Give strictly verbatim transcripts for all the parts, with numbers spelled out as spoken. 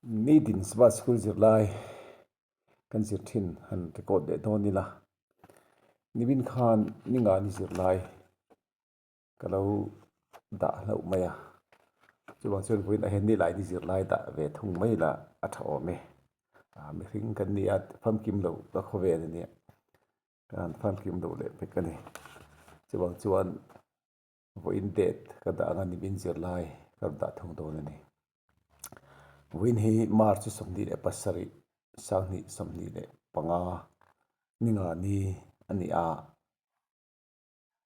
Ni tin Sabbath School zirlai kan zir ṭhin han record leh dawn ni la. Nimin khan ni nga ni zirlai ka lo dah hlauh mai a. Chuvang chuan vawiin a hen ni lai ni zirlai dah ve thung mai la a ṭha awm e. A, mihring kan ni a, famkim lo ka khawvel a nia. Kan famkim lo leh vek a ni. Chuvang chuan vawiin date ka dah anga nimin zirlai ka lo dah thung dawn a ni. Vawiin hi March sawmhnih leh pasarih, sanghnih sawmhnih leh panga ni nga ni a ni a.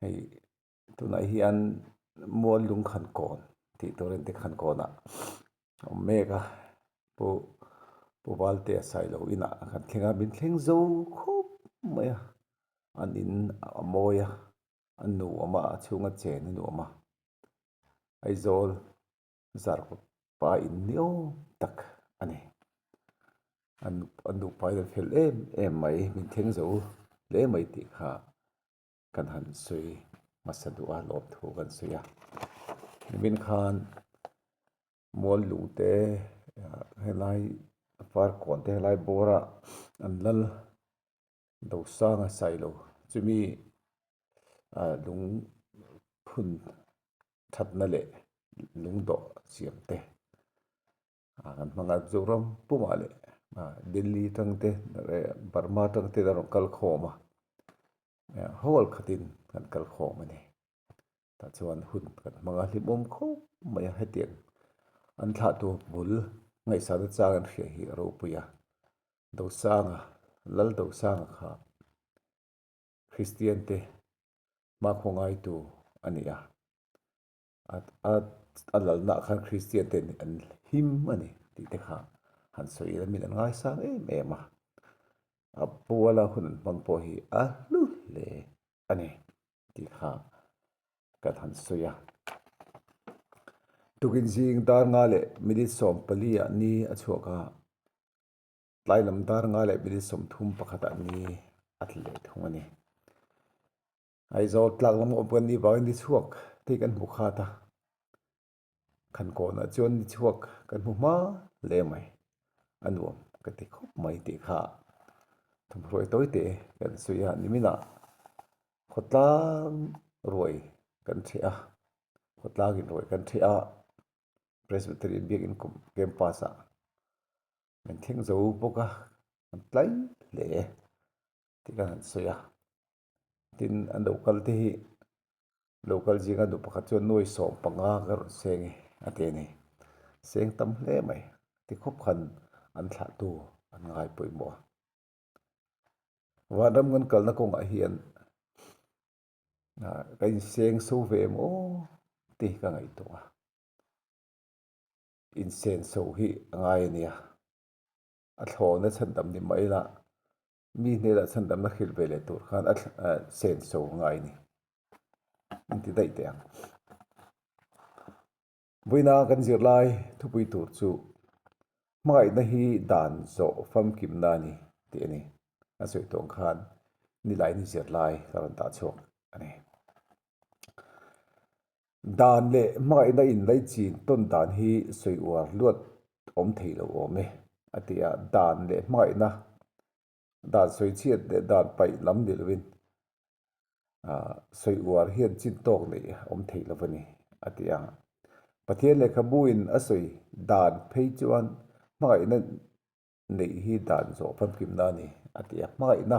Hei, tunah hian Muallung Khankawn tih turin te Khankawnah awm mek a, Pu, Pu Valte a Sailo inah kan thleng a, min thleng zo khawp mai a, an in a mawi a, a nuam a, a chhunga chen a nuam a. Aizawl Zarkawpa in ni awm tak a ni. An, an nupa in an fel em em mai, min thleng zo hle mai tih kha kan han sawi hmasa duh a, lawmthu kan sawi a. Nimin khan Muallung te, ah, helai Farkawn te, helai bawra an lal Dosanga Sailo chumi, ah, lung phun ṭhatna leh lung dawh siam te, ah, kan hmang a, Mizoram puma leh, ah, Delhi aṭang te, eh, Burma aṭang te a rawn kal khawm a. Eh, hall khatin kan kal khawm a ni. Tah chuan hun kan hmang a, hlimawm khawp mai a, hetiang an thlahtu bul ngaihsatna chang an hria hi a ropui a. Dosanga, Lal Dosanga kha Kristian te hmakhawngaitu a ni a. A, a, a lalna khan Kristian te an him a ni tih te kha han sawi ila min an ngaisang em em a. A puala hun an hmang pawh hi a hlu hle a ni tih kha kan han sawi a. Tukin zing dar nga leh minute sawm pali ah ni a chhuak a, tlai lam dar nga leh minute sawmthum pakhat ah ni a tla leh thung a ni. Aizawl tlak lam awm kan ni vangin ni chhuak te kan hmu khat a. Khankawnah chuan ni chhuak kan hmu hma hle mai. A nuam ka ti khawp mai tih kha thuhruai tawi te kan sawi a, niminah khawtlang ruai kan ṭhe a, khawtlangin ruai kan ṭhe a, Presbyterian Biak Inkhawm campus-ah min thleng zo bawk a, an tlai hle tih kan han sawi a. Tin, an lo kal te hi, lo kal zinga nu pakhat chuan nuai sawm panga ka rawn seng e, a ti a ni. Seng tam hle mai, ti khawp khan an thlahtu an ngai pawimawh a. Vanram kan kalna kawngah hian, ah, ka inseng so ve maw tih ka ngaihtuah a. Insenso hi a ngai a nia. A thlawna chhandam ni mah ila, mi hnena chhandamna hrilh ve leh tur khan a th-, a senso a ngai a ni. An ti daih teh ang. Vawiina kan zirlai thupui tur chu hmangaihna hi dan zawh famkimna a ni tih a ni. A sawi tawng khan nilai ni zirlai ka rawn dah chhuak a ni. Dan leh hmangaihna inlaichin tawn dan hi sawi uar luat awm thei lo awm e, a ti a. Dan leh hmangaihna, dan sawi chhiat leh dan paih lam ni lovin, a, sawi uar hian chin tawk neih awm thei lo a ni, a ti a. Pathian lehkhabuin a sawi dan phei chuan hmangaihna neih hi dan zawh famkimna a ni, a ti a. Hmangaihna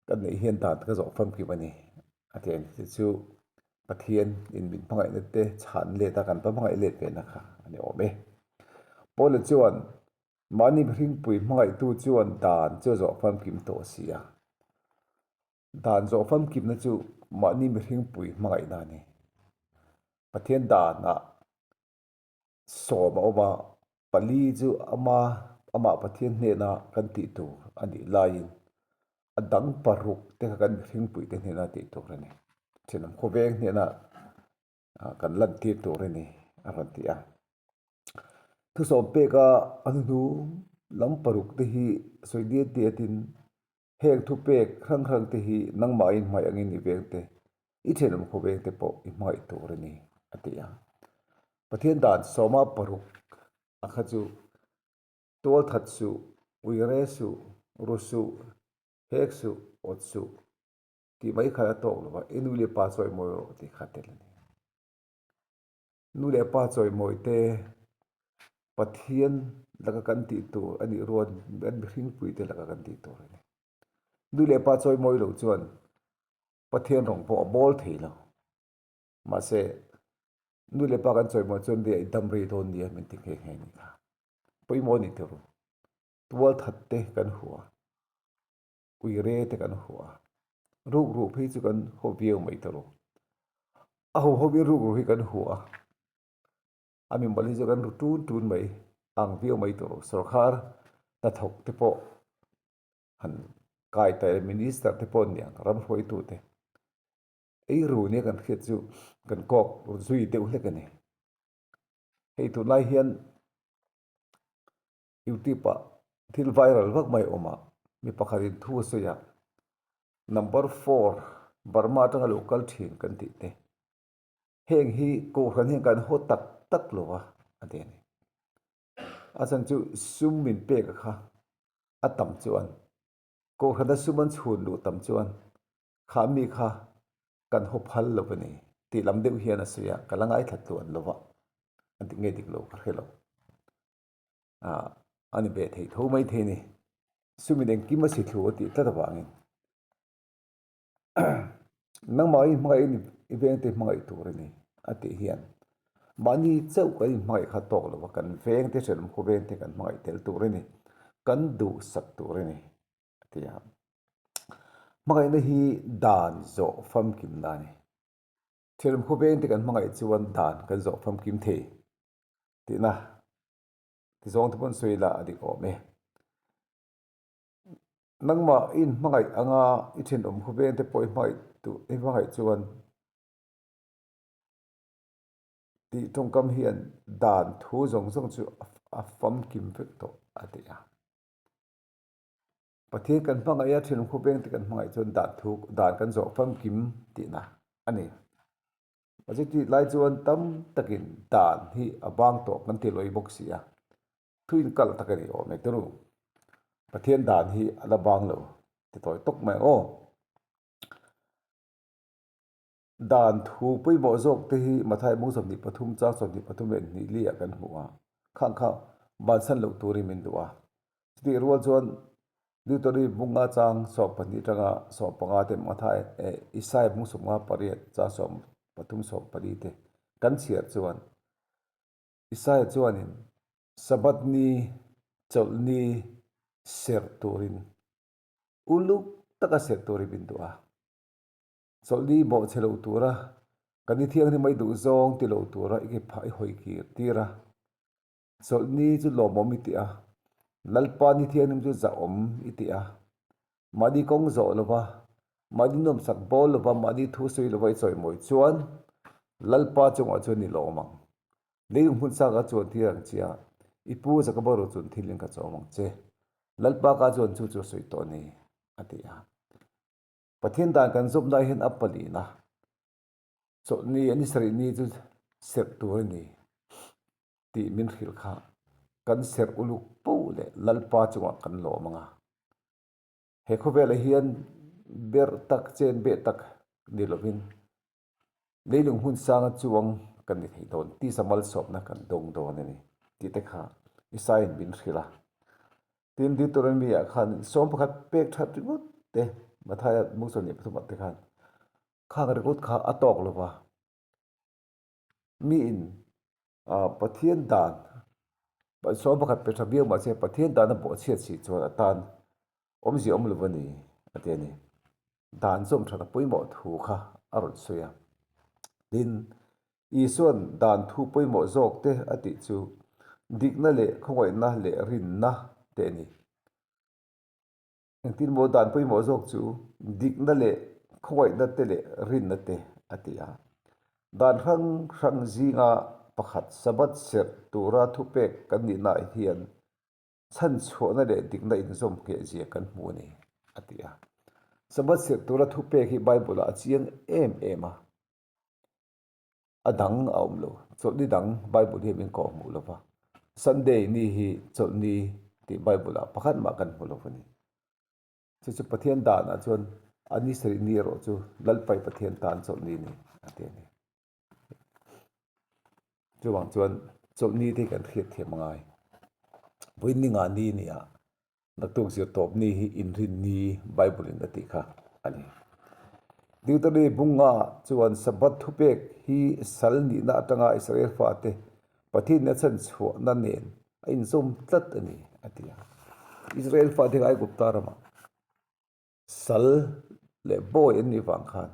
kan neih hian dan ka zawh famkim a ni, a ti a ni. Chu Pathianin min hmangaihna te chhan let a, kan va hmangaih let ve na kha a ni awm e. Paula chuan mahni mihringpui hmangaihtu chuan dan chu a zawh famkim tawh si a. Dan zawh famkimna chu mahni mihringpui hmangaihna a ni. Pathian danah sawm a awm a, pali chu ama, amah Pathian hnena kan tih tur a nih laiin, a dang paruk te kha kan mihringpui te hnena tih tur a ni. Ṭhenawm khawveng hnena, a, kan lantir tur a ni, a rawn ti a. Thusawm peka a hnuhnung lam paruk te hi sawi diat diatin, heng thupek hrang hrang te hi nangmah inhmai angin i veng te, i ṭhenawm khawveng te pawh i hmangaih tur a ni, a ti a. Pathian dan sawma paruk a kha chu tualthat suh, uire suh, ru suh, hek suh, awt suh, ti mai kha a tawk lo va, i nu le pa chawimawi rawh ti kha tel a nih. Nu le pa chawimawi te Pathian laka kan tih tur a nih ruok, an mihringpui te laka kan tih tur a nih. Nu le pa chawimawi lo chuan Pathian rawng pawh a bawl thei lo. Mahse, nu le pa kan chawimawi chuan dia i dam rei dawn nia min ti nghe nghe ni kha. Pawimawh ni tur. Tualthat te kan hua. Uire te kan hua. Rukru phei chu kan haw viau mai tur. A haw haw in rukru hi kan hua. A mimal hi chu kan ru tun tun mai. Ang viau mai tur. Sorkar ta thawk te pawh han kai ta, minister te pawh ni ang, ram hruaitu te. Ei ru nia kan hriat chu kan kawk zui deuh hlek a ni. Hei tunlai hian YouTube-ah thil viral vak mai awm a, mi pakhatin thu a sawi a, number four, Burma aṭanga lo kal ṭhin kan tih te. Heng hi kohhran hian kan haw tak tak lo va, a ti a ni. A chhan chu sum min pek a kha a tam chuan, kohhrana sum an chhun luh tam chuan, kha mi kha kan haw phal lo va ni, tih lam deuh hian a sawi a, ka la ngaithla tluan lo va, a dik nge dik lo ka hre lo. A, a ni ve thei tho mai thei ni. Sumin engkim a si thlu a tih tlat avangin, nangmah in hmangaih in i veng te hmangaih tur a ni, a tih hian, mahni chauh kan inhmangaih kha tawk lo va, kan veng te, ṭhenawm khaw veng te kan hmangaih tel tur a ni, kan duhsak tur a ni, a ti a. Hmangaihna hi dan zawh famkimna a ni. Ṭhenawm khaw veng te kan hmangaih chuan dan kan zawh famkim thei tihna ti zawng te pawn sawi la a dik awm e. Nangmah in hmangaih anga i ṭhenawm khaw veng te pawh i hmangaih tu, i hmangaih chuan tih ṭawngkam hian dan thu zawng zawng chu a, a famkim vek tawh a ti a. Pathian kan hmangaih a, ṭhenawm khaw veng te kan hmangaih chuan dan thu, dan kan zawh famkim tihna a ni. A chuti lai chuan tam takin dan hi a bang tawh kan ti lawi bawk si a. Thu inkal tak a ni awm e turu. Pathian dan hi a la bang lo ti tawi tawk mai ang aw. Dan thu pawimawh zawk te hi Mathai bung sawmhnih pathum chang sawmhnih pathum leh hnih li ah kan hmu a. Khang kha bansan lo turin min duh a. Chutih rual chuan Deuteronomy bung nga chang sawm pahnih aṭanga sawm panga te, Mathai, eh, Isaiah bung sawmnga pariat chang sawm pathum sawm pali te kan chhiar chuan Isaiah chuanin Sabbath ni, chawlhni serh turin, uluk taka serh turin min duh a. Chawlhni bawhchhe lo tura, kan ni thianghlim mai duh zawng ti lo tura i kipha, i hawi kir tir a. Chawlhni chu lawmawm i ti a. Lalpa ni thianghlim chu zahawm i ti a. Mahni kawng zawh lova, mahni nuamsak bawl lova, mahni thu sawi lova i chawimawi chuan Lalpa chungah chuan i lawm ang. Leilung hmun sanga chuan thil ang che a, i pu Jakoba ruok chun thil in ka chawm ang che. Lalpa ka chuan chu chu sawi tawh a ni, a ti a. Pathian dan kan zawmna hian a palina, chawlhni a ni sarih ni chu serh tur a ni tih min hrilh kha, kan serh uluk po leh Lalpa chungah kan lawm ang a. He khawvelah hian ber tak, chen beh tak ni lovin, leilung hmun sanga chuang kan ni thei dawn, tisa malsawmna kan dawng dawn a ni tih te kha Isaiah-in min hrilh a. Tin, Deuteronomy-ah khan sawm pakhat pek ṭha ringawt te, Mathaia bung sawmhnih pathumah te khan khang ringawt kha a tawk lo va. Miin, a, Pathian dan, sawm pakhat pek ṭha viau mah se, Pathian dan a bawhchhiat si chuan a tan awmzia awm lo va ni, a ti a ni. Dan zawm ṭhat a pawimawh thu kha a rawn sawi a. Tin, Isuan dan thu pawimawh zawk te a tih chu dikna leh khawngaihna leh rinna te a ni. Engtin maw dan pawimawh zawk chu dikna leh khawngaihna te leh rinna te a ti a. Dan hrang hrang zinga pakhat Sabbath serh tura thupek kan nihna hian chhanchhuahna leh dikna inzawm ngheh zia kan hmu a ni, a ti a. Sabbath serh tura thupek hi Bible-ah a chiang em em a. A dang a awm lo. Chawlhni dang Bible hi min ko hmu lo va. Sunday ni hi chawlhni Bible-a pakhat mah kan hmu lo a nih. Chu chu Pathian dana chuan a ni sari ni erawh chu Lalpa Pathian tan chawlhni ni a ti a nih. Chuvang chuan chawlhni te kan hriat thiam a ngai. Vawiin ni nga ni nia, naktuk zirtawp ni hi inrin ni Bible-in a tih kha a ni. Deuteronomy bung nga chuan Sabbath thupek hi sal nihna atanga Israel fate Pathian a chhan chhuahna nen a inzawm tlat a ni a ti a. Israel fate Aigupta rama sal leh bawi an nih vang khan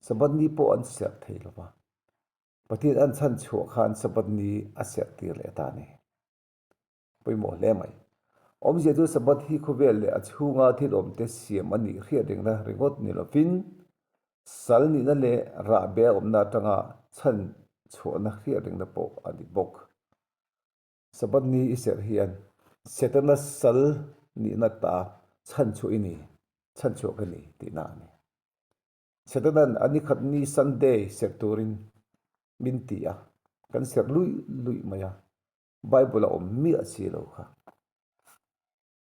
Sabbath ni pawh an serh thei lo va. Pathian an chhan chhuah khan Sabbath ni a serh tir leh ta a ni. Pawimawh hle mai. Awmzia chu Sabbath hi khawvel leh a chhunga thil awmte siam a nih hriat rengna ringawt ni lovin, sal nihna leh rahbe a awmna atanga chhan chhuahna hriat rengna pawh a ni bawk. Sabbath ni i serh hian Setana sal nihna ta chhan chhuah i ni, chhan chhuah ka ni tihna a ni. Setanan a ni khat ni Sunday serh turin min ti a, kan serh lui lui mai a, Bible-a awm miah si lo kha.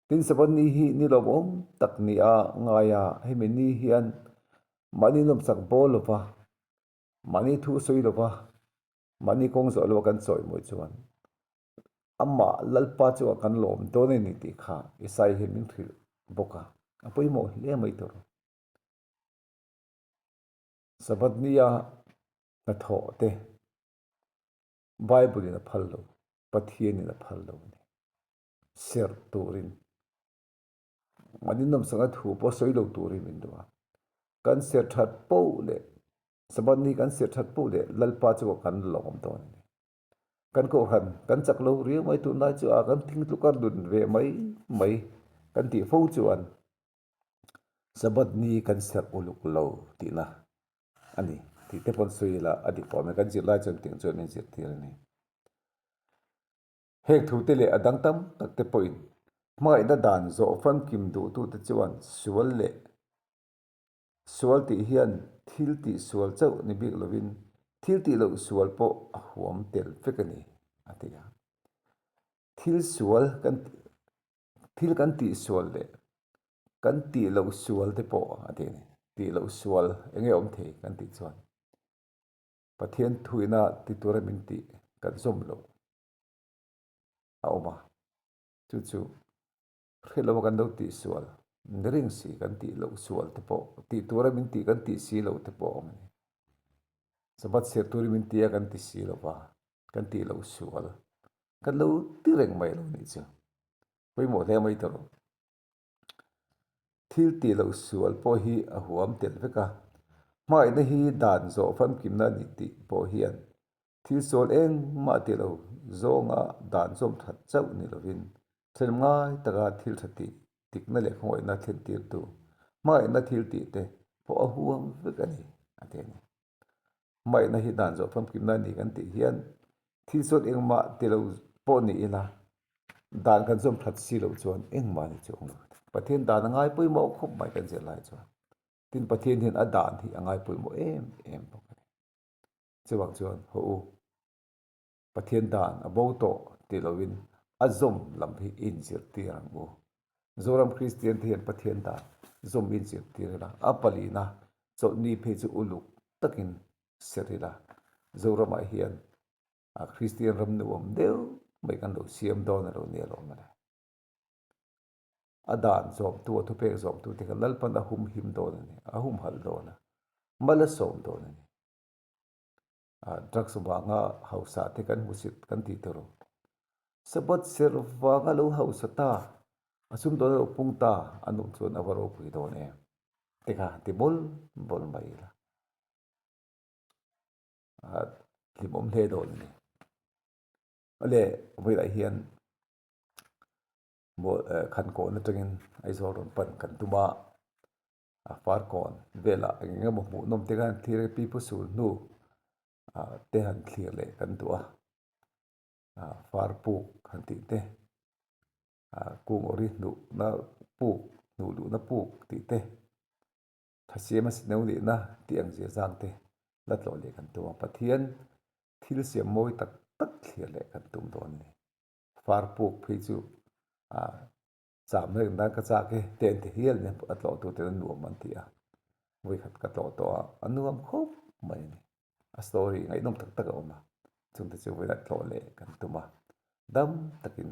Tin, Sabbath ni hi ni lawmawm tak nia ngai a, hemi ni hian mahni nawmsak bawl lova, mahni thu sawi lova, mahni kawng zawh lova kan chawimawi chuan amah Lalpa chungah kan lawm dawn a ni tih kha Isai hian min hrilh bawk a, a pawimawh hle mai tur. Sabbath nia hnathawh te Bible-in a phal lo, Pathianin a phal lo a ni. Serh turin, mahni nawmsakna thu pawh sawi lo turin min duh a. Kan serh ṭhat poh leh, Sabbath ni kan serh ṭhat poh leh Lalpa chungah kan lawm dawn a ni. Kan kohhran kan chak lo riau mai, tunlai chu a kan thingtlu kar dun ve mai mai kan tih fo chuan Sabbath ni kan serh uluk lo tihna a ni tih te pawn sawi ila a dik pawh mai, kan zirlai chuan tiang chuan min zirtir a ni. Heng thu te leh a dang tam tak te pawhin hmangaihna dan zawh famkim duhtute chuan sual leh sual tih hian thil tih sual chauh ni bik lovin, thil tih loh sual pawh a huam tel vek a ni, a ti a. Thil sual kan, thil kan tih sual leh kan tih loh sual te pawh a ti a ni. Tih loh sual eng nge awm thei kan tih chuan Pathian thuina ti tura min tih kan zawm lo a awm a. Chu chu hre lo kan lo tih sual, ni reng si kan tih loh sual te pawh, tih tura min tih kan tih si lo te pawh a awm a ni. Sabbath serh turin min tia kan ti si lo va, kan tih loh sual kan lo ti reng mai lo nih chu. Pawimawh hle mai tur. Thil tih loh sual pawh hi a huam tel vek a. Hmangaihna hi dan zawh famkimna ni tih pawh hian thil sual engmah tih lo zawnga dan zawm ṭhat chauh ni lovin, thlen ngai taka thil ṭha tih, tikna leh khawngawihna thlentirtu hmangaihna thil tih te pawh a huam vek a ni, a ti a ni. Hmangaihna hi dan zawh famkimna ni kan tih hian, thil sual engmah ti lo pawh ni ila, dan kan zawm ṭhat si lo chuan engmah ni chu awm lo. Pathian dan a ngai pawimawh khawp mai kan zirlai chuan. Tin, Pathian hian a dan hi a ngai pawimawh em em bawk a ni. Chuvang chuan, haw u, Pathian dan a bo tawh ti lovin, a zawm lam hi inzirtir ang u. Zoram Kristian te hian Pathian dan zawm inzirtir ila, a palina, chawlhni phei chu uluk takin serh ila. Zoramah hian, a, Kristian ram nuam deuh mai kan lo siam dawn a lo ni alawm a le. A dan zawmtu, a thupek zawmtu te kha Lalpan a humhim dawn a ni, a humhalh dawn a, mal a sawm dawn a ni. A, drugs vanga hausa te kan hmusit kan ti tur. Sabbath serh vanga lo hausa ta, a sumdawnna lo pung ta, a nuom chuan a va ropui dawn em. Te kha ti bawl bawl mai ila. A, hlim awm hle dawn a ni. A le, vawilah hian, maw, eh, khankawn aṭangin Aizawl rawn pan kan tum a, a, Farkawn velah eng emaw hmuhnawm te khan thlir, Pipu sul hnu, a, te han thlir leh kan duh a, a, Farpuk han tih te, a, Kung Ori hnuhna puk, hnuh luhna puk tih te, Thasiama sinno nihna tih ang zia zang te la tlawh leh kan tum a, Pathian thil siam mawi tak tak thlir leh kan tum dawn a ni. Farpuk phei chu a, cham reng dan ka chak e, ten ti hial ni a tlawhtu te an nuom an ti a. Voi khat ka tlawh tawh a, a nuom khawp mai ni. A story ngaihnawm tak tak a awm a. Chungte chu voi a tlawh le kan tum a. Dam takin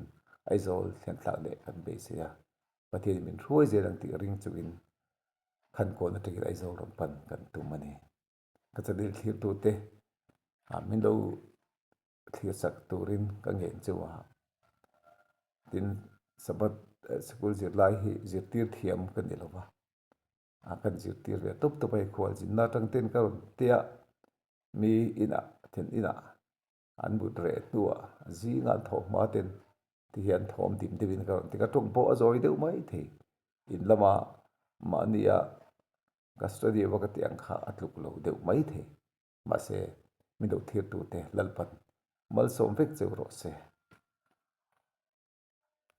Aizawl thlen thlak le kan beisei a. Pathien min hruai zel ang ti ring chungin khan kawn a ṭhekin Aizawl ram pan kan tum a ni. Ka chadil thlirtu te, a, min lo thlirsak turin ka ngen chu a. Tin, Sabbath, eh, school zir lai hi zirtir thiam ka ni lo va. A, kan zirtir ve tup tup a, khualzinna aṭang tin ka rawn ti a, mi ina, thin ina, an mut reh hnuah, zinga an thawk hma tin, ti hian thawm dim deuhin ka rawn ti, ka ṭawng pawh a zawi deuh mai thei. In lama mahnia ka study va ka tih ang kha a tluk lo deuh mai thei. Mahse, min lo thlirtu te Lalpan malsawm vek cheu rawh se.